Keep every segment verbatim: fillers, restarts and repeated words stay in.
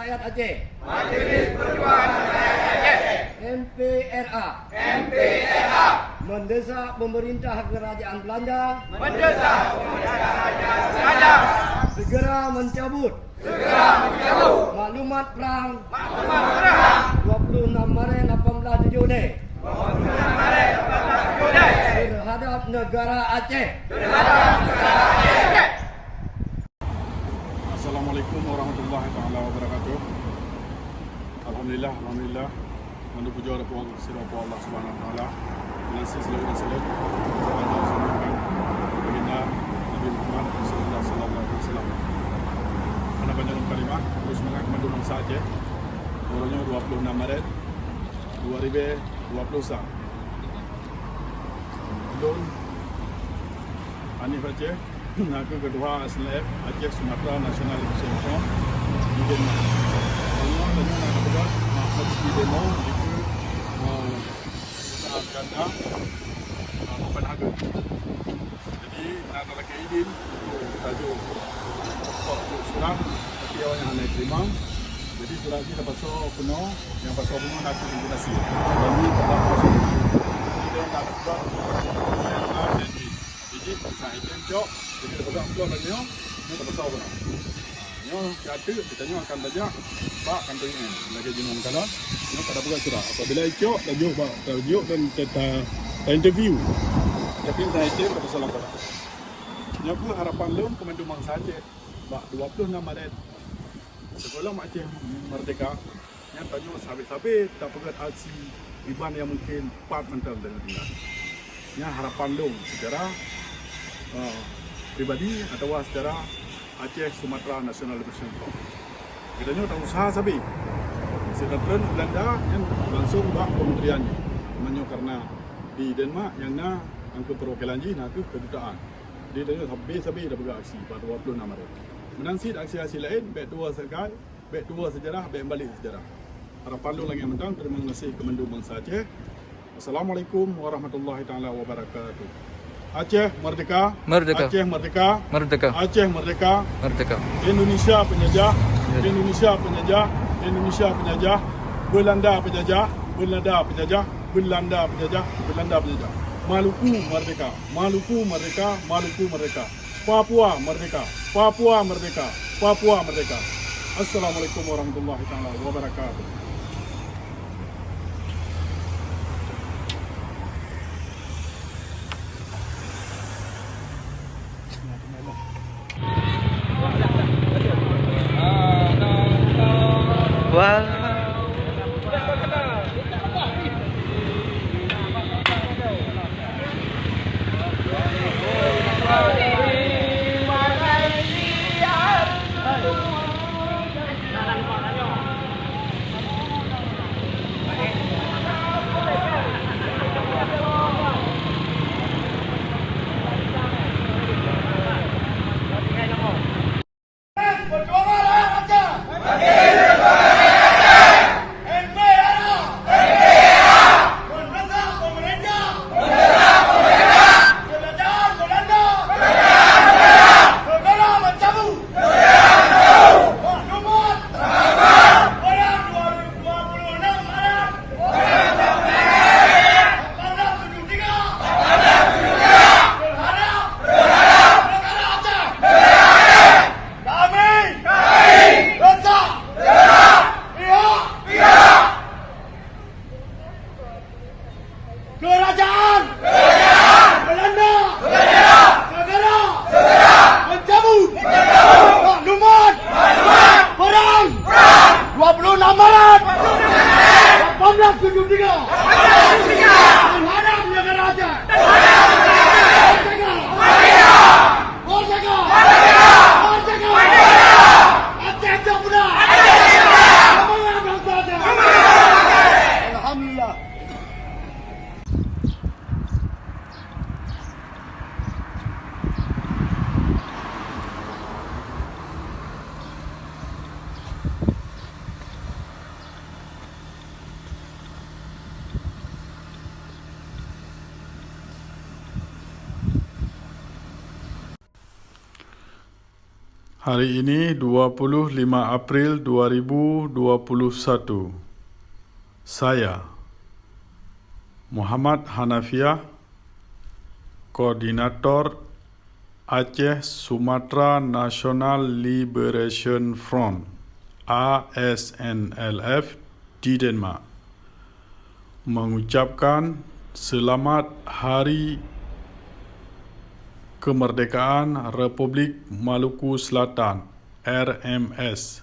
Rakyat Aceh. Majelis Perjuangan Rakyat Aceh. M P R A. M P R A. Mendesak pemerintah kerajaan Belanda. Mendesak pemerintah kerajaan Belanda. Segera mencabut. Segera mencabut. Maklumat perang. Maklumat perang. Dua puluh enam Maret lapan belas tujuh deh. Dua puluh enam Maret lapan belas tujuh deh. Terhadap negara Aceh. Terhadap negara Aceh. Assalamualaikum warahmatullahi taala wabarakatuh. Alhamdulillah, alhamdulillah. Mandum puja dan puji kepada Allah Subhanahu wa taala. Meunan cit seulaweuet dan salam. Salam dan salam. Baginda Nabi Muhammad Rasulullah sallallahu alaihi wasallam. Hana panjang kalimah, terus semangat mandum bansa Aceh. Uroe nyoe dua puluh enam Maret dua ribu dua puluh satu. Lôn Hanif Aceh, nakeuh keutuha S N L F Aceh Sumatra National Liberation Front di Denmark. Tanyoe, tanyoe na peugah, ah, di demo, di, eh, Belanda, eh, Copenhagen. Jadi, na talakée idin untuk tajok, untuk surat, tapi awaknyan hana teurimong. Jadi, surat jih tapasoe keunoe, nyang pasoe keunoe na keuh implikasi. Jadi, jadi, na peugah, jadi, na idin cok, jadi, tapeugah amplop lagée nyoe, nyoe tapasoe keunoe. Nyoe, siat teuk geutanyoe akan tajak bak kantô U N lagée jinoe meukalon. Nyoe ka tapeugah surat. Apabila icok, tajok bak, tajok dan ta, ta, ta interview. Tapi entah itu kata salah kata. Nyoe keuh harapan lôn keu mandum bansa Aceh bak dua puluh enam Maret, sigohlom Aceh merdeka. Nyan tanyoe sabe-sabe tapeugét aksi iban nyang mungken pat mantong dan tinggai. Nyan harapan lôn secara, eh, pribadi atawa secara Aceh Sumatra National Liberation Front. Geutanyoe ta usaha sabe. Sinan treun Belanda nyan langsung bak kementerian jih. Meunyoe karena di Denmark nyang na angka perwakilan jih na keuh kedutaan. Jadi tanyoe sabe-sabe tapeugét aksi bak dua puluh enam Maret. Meunan cit aksi-aksi laén bék tuwo sagai, bék tuwo seujarah, bék balek seujarah. Harapan lôn lagée mantong, teurimong gaséh keu mandum bansa Aceh. Wassalamualaikum warahmatullahi taala wabarakatuh. Aceh merdeka. Merdeka. Aceh merdeka. Merdeka. Aceh merdeka. Merdeka. Indonesia penjajah. Merdeka. Indonesia penjajah. Indonesia penjajah. Belanda penjajah. Belanda penjajah. Belanda penjajah. Belanda penjajah. Maluku merdeka. Maluku merdeka. Maluku merdeka. Papua merdeka. Papua merdeka. Papua merdeka. Assalamualaikum warahmatullahi taala wabarakatuh. Wah. Kami, kami, bersama, pihak, pihak. Kerajaan, kerajaan Belanda, Belanda, segera, segera mencabut, mencabut maklumat, maklumat perang, perang dua puluh enam Maret, dua puluh enam Maret, lapan belas tujuh tiga, lapan belas tujuh tiga, terhadap negara Aceh. Terhadap negara Aceh. Merdeka! Merdeka! Merdeka! Merdeka! Aceh tak punah! Semangat bangsa Aceh! Alhamdulillah. Hari ini, dua puluh lima April dua ribu dua puluh satu, saya, Muhammad Hanafiah, Koordinator Aceh Sumatra National Liberation Front, A S N L F, di Denmark, mengucapkan selamat Hari Kemerdekaan Republik Maluku Selatan, R M S,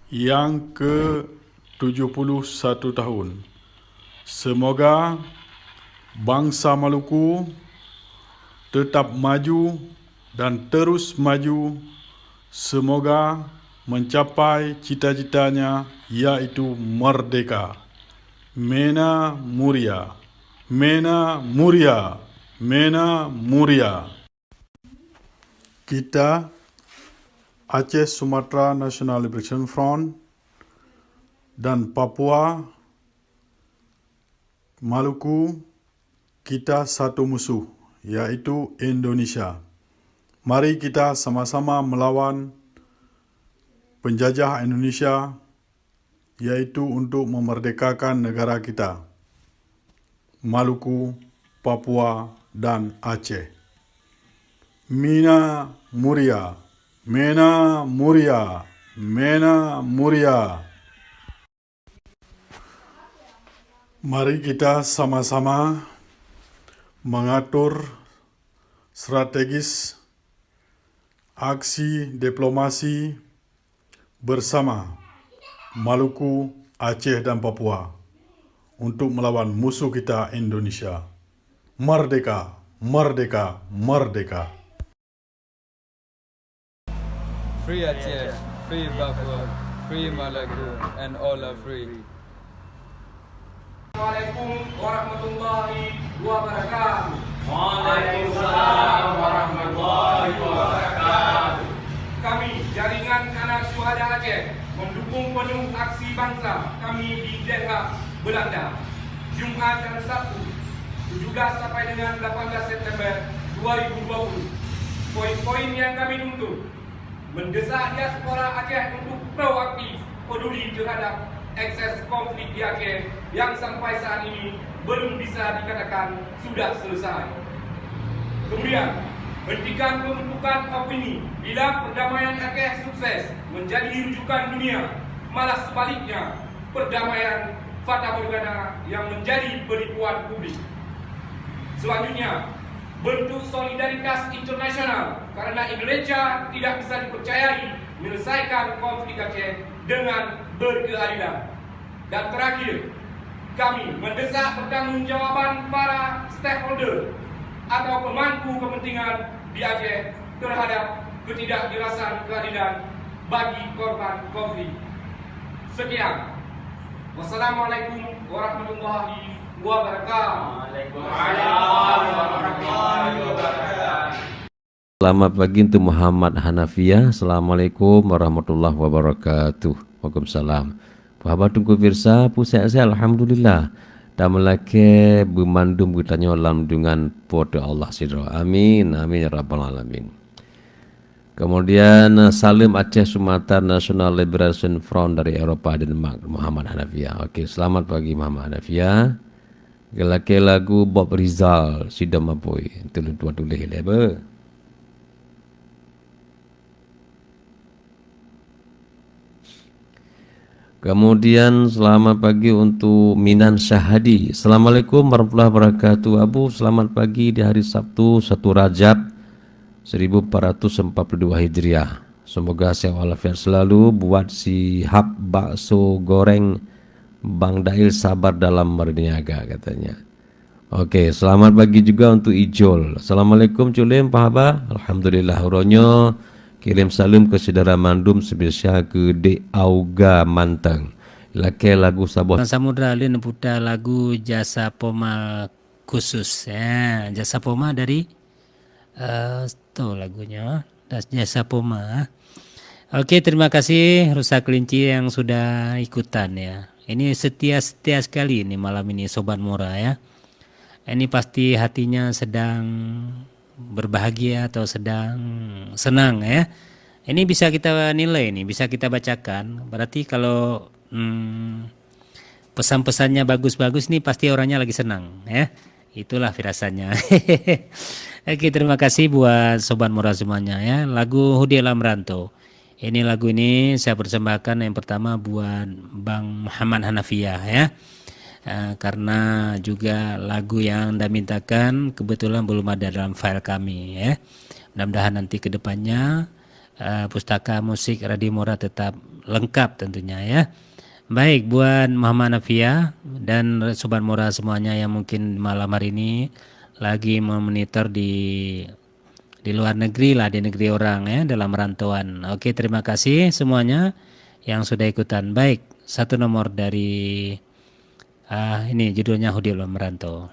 yang ke tujuh puluh satu tahun. Semoga bangsa Maluku tetap maju dan terus maju. Semoga mencapai cita-citanya, yaitu merdeka. Mena Muria, Mena Muria, Mena Muria. Kita, Aceh Sumatra National Liberation Front, dan Papua, Maluku, kita satu musuh, yaitu Indonesia. Mari kita sama-sama melawan penjajah Indonesia, yaitu untuk memerdekakan negara kita, Maluku, Papua, dan Aceh. Mena Muria, Mena Muria, Mena Muria. Mari kita sama-sama mengatur strategis aksi diplomasi bersama Maluku, Aceh, dan Papua untuk melawan musuh kita, Indonesia. Merdeka, merdeka, merdeka. Free Aceh, free Papua, free Maluku, and all are free. Assalamualaikum warahmatullahi wabarakatuh. Waalaikumsalam warahmatullahi wabarakatuh. Kami, Jaringan Anak Syuhada Aceh, mendukung penuh aksi bangsa kami di Den Haag, Belanda, Jumat dan Sabtu, tujuh belas sampai dengan delapan belas September dua ribu dua puluh. Poin-poin yang kami tuntut: mendesak diaspora Aceh untuk proaktif peduli terhadap ekses konflik di Aceh yang sampai saat ini belum bisa dikatakan sudah selesai. Kemudian, hentikan pembentukan opini bila perdamaian Aceh sukses menjadi rujukan dunia, malah sebaliknya, perdamaian fatamorgana yang menjadi penipuan publik. Selanjutnya, bentuk solidaritas internasional karena Indonesia tidak bisa dipercayai menyelesaikan konflik Aceh dengan berkeadilan. Dan terakhir, kami mendesak pertanggungjawaban para stakeholder atau pemangku kepentingan di Aceh terhadap ketidakjelasan keadilan bagi korban konflik. Sekian. Wassalamualaikum warahmatullahi wabarakatuh. Waalaikumsalam warahmatullahi wabarakatuh. Selamat pagi untuk Muhammad Hanafiah. Assalamualaikum warahmatullahi wabarakatuh. Waalaikumsalam. Haba Teungku Firsa, peue sehat-sehat? Alhamdulillah. Tameulakée beumandum geutanyoe lam naungan Po teu Allah sidroe. Amin, amin ya rabbal alamin. Kemudian, eh, Salim Aceh Sumatra National Liberation Front dari Eropa, Denmark, Muhammad Hanafiah. Oke, selamat pagi Muhammad Hanafiah. Geulakée lagu Bob Rizal, Sidom Apui. Tuleueng tuan tuléh lé, beuh. Kemudian, selamat pagi untuk Minan Syahadi. Assalamualaikum warahmatullahi wabarakatuh. Abu, selamat pagi di hari Sabtu, satu Rajab, seribu empat ratus empat puluh dua Hijriah. Semoga sehat walafiat selalu. Buat sihab bakso goreng, Bang Dail sabar dalam berniaga, katanya. Oke, selamat pagi juga untuk Ijol. Assalamualaikum, Cuk Lim, Pak Haba. Alhamdulillah, uroe nyoe kirim saleuem keu syedara mandum, spesial keu Dek Auga Manteng. Lakée lagu saboh. Bang Samudra lé neuputa lagu Jasa Poma khusus. Ya, Jasa Poma dari, eh, tu lagunya. Das Jasa Poma. Oke, terima kasih Rusa Kelinci yang sudah ikutan ya. Ini setia-setia sekali ini malam ini Sobat Mura ya. Ini pasti hatinya sedang berbahagia atau sedang senang ya. Ini bisa kita nilai nih, bisa kita bacakan. Berarti kalau, hmm, pesan-pesannya bagus-bagus nih, pasti orangnya lagi senang, ya. Itulah firasatnya. Oke, terima kasih buat Sobat Mura semuanya, ya. Lagu Hudi Lam Ranto. Ini lagu ini saya persembahkan yang pertama buat Bang Muhammad Hanafiah, ya. Eh, karena juga lagu yang Anda mintakan kebetulan belum ada dalam file kami, ya. Mudah-mudahan nanti ke depannya, eh, pustaka musik Radio Mura tetap lengkap tentunya, ya. Baik, buat Muhammad Hanafiah dan Sobat Mura semuanya yang mungkin malam hari ini lagi memonitor di, di luar negeri lah, di negeri orang, ya, dalam rantauan. Oke, terima kasih semuanya yang sudah ikutan. Baik, satu nomor dari, ah, ini judulnya Hudi Lam Ranto.